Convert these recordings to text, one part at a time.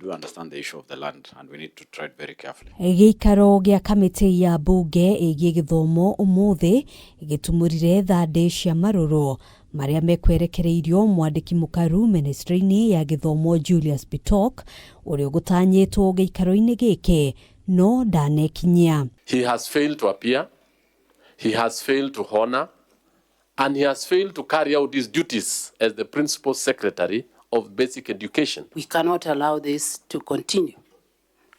do understand the issue of the land and we need to tread very carefully. Gĩikaro gĩa kamĩtĩ ya mbunge ĩgiĩ gĩthomo ũmũthĩ gĩtumũrire thandĩ cia marũrũ marĩa mekwerekereirio mwandĩki mũkaru ministry-inĩ ya gĩthomo Julius Bitok ũrĩa ũgũtanyĩtwo gĩikaro-inĩ gĩkĩ no ndanekinyia. He has failed to appear, he has failed to honor, and he has failed to carry out his duties as the principal secretary of basic education. We cannot allow this to continue,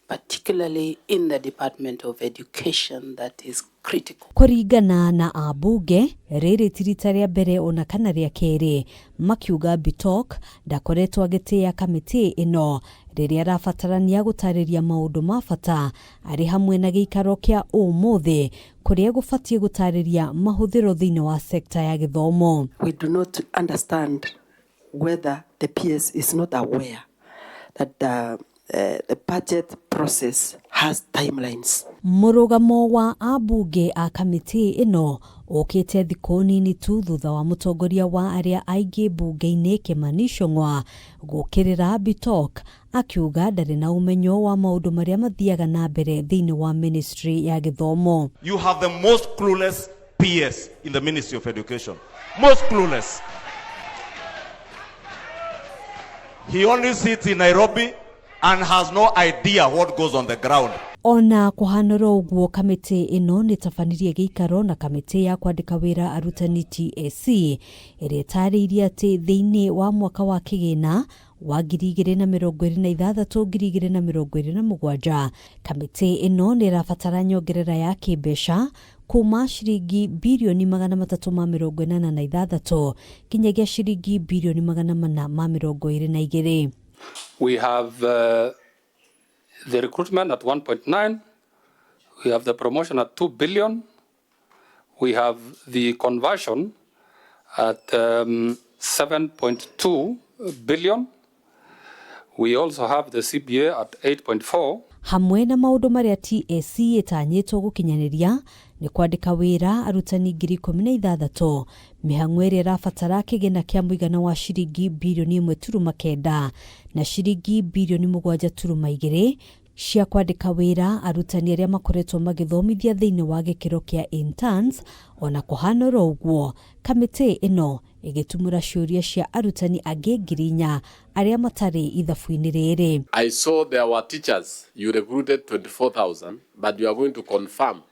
particularly in the Department of Education that is critical. Kũringana na ambunge rĩrĩ ti rita rĩa mbere ona kana rĩa kerĩ makiuga Bitok ndakoretwo agĩtĩĩa kamĩtĩ ĩno rĩrĩa arabatarania gũtarĩria maũndũ ma bata arĩ hamwe na gĩikaro kĩa ũmũthĩ kũrĩa gũbatiĩ gũtarĩria mahũthĩro thĩinĩ wa sekta ya gĩthomo. We do not understand whether the PS is not aware that the budget process has timelines. Mũrũgamo wa ambunge a kamĩtĩ ĩno ũkĩte thikũ nini tu thutha wa mũtongoria wa arĩa aingĩ mbunge-inĩ Kimani Ichung'wa gũkĩrĩra Bitok akiuga ndarĩ na ũmenyo wa maũndũ marĩa mathiaga na mbere thĩinĩ wa ministry ya gĩthomo. You have the most clueless PS in the Ministry of Education. Most clueless. He only sits in Nairobi and has no idea what goes on the ground. Ona kũhanũra ũguo kamĩtĩ ĩno nĩ tabanirie gĩikaro na kamĩtĩ ya kwandĩka wĩra arutani TSC ĩrĩa ĩtarĩirie atĩ thĩinĩ wa mwaka wa kĩgĩna wa 2026 2027 kamĩtĩ ĩno nĩ ĩrabatara nyongerera ya kĩmbeca kuma ciringi birioni 386 kinyagia ciringi birioni 422. We have the recruitment at 1.9, we have the promotion at 2 billion, we have the conversion at 7.2 billion, we also have the CBA at 8.4. Hamwe na maũndũ marĩa TSC ĩtanyĩtwo gũkinyanĩria nĩ kwandĩka wĩra arutani 16,000 mĩhang'o ĩrĩa ĩrabatara kĩgĩna kĩa mũigana wa ciringi birioni 1.9 na ciringi birioni 7.2 cia kwandĩka wĩra arutani arĩa makoretwo magĩthomithia thĩinĩ wa gĩkĩro kĩa interns. Ona kũhanũra ũguo kamĩtĩ ĩno ĩgĩtumũra ciũria cia arutani angĩ 4,000 arĩa matarĩ ithabu-inĩ rĩrĩ. I saw there were teachers, you recruited 24,000, but you are going to confirm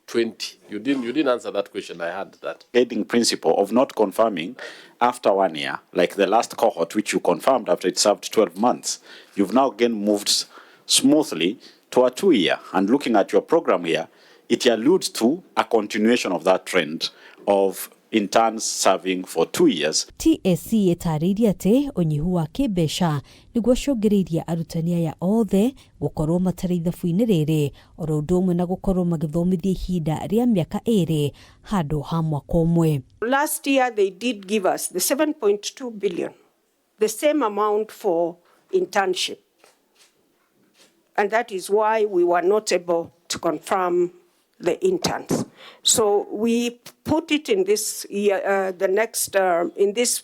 20. You didn't answer that question. I had that. Guiding principle of not confirming after 1 year, like the last cohort, which you confirmed after it served 12 months. You've now again moved smoothly to a 2-year. And looking at your program here, it alludes to a continuation of that trend of interns serving for 2 years. TSC ĩtarĩirie atĩ ũnyihu wa kĩmbeca nĩguo ũcũngĩrĩirie arutani aya othe gũkorwo matarĩ ithabu-inĩ rĩrĩ oro ũndũ ũmwe na gũkorwo magĩthomithia ihinda rĩa mĩaka 2 handũ ha mwaka ũmwe. Last year they did give us the 7.2 billion, the same amount for internship. And that is why we were not able to confirm the interns. So we put it in this year, the next, in this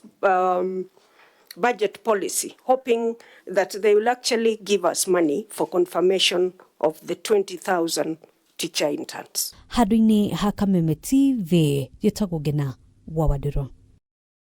budget policy, hoping that they will actually give us money for confirmation of the 20,000 teacher interns. Handũ-inĩ ha Kameme TV, gĩtagwo Ngena wa Wandĩro.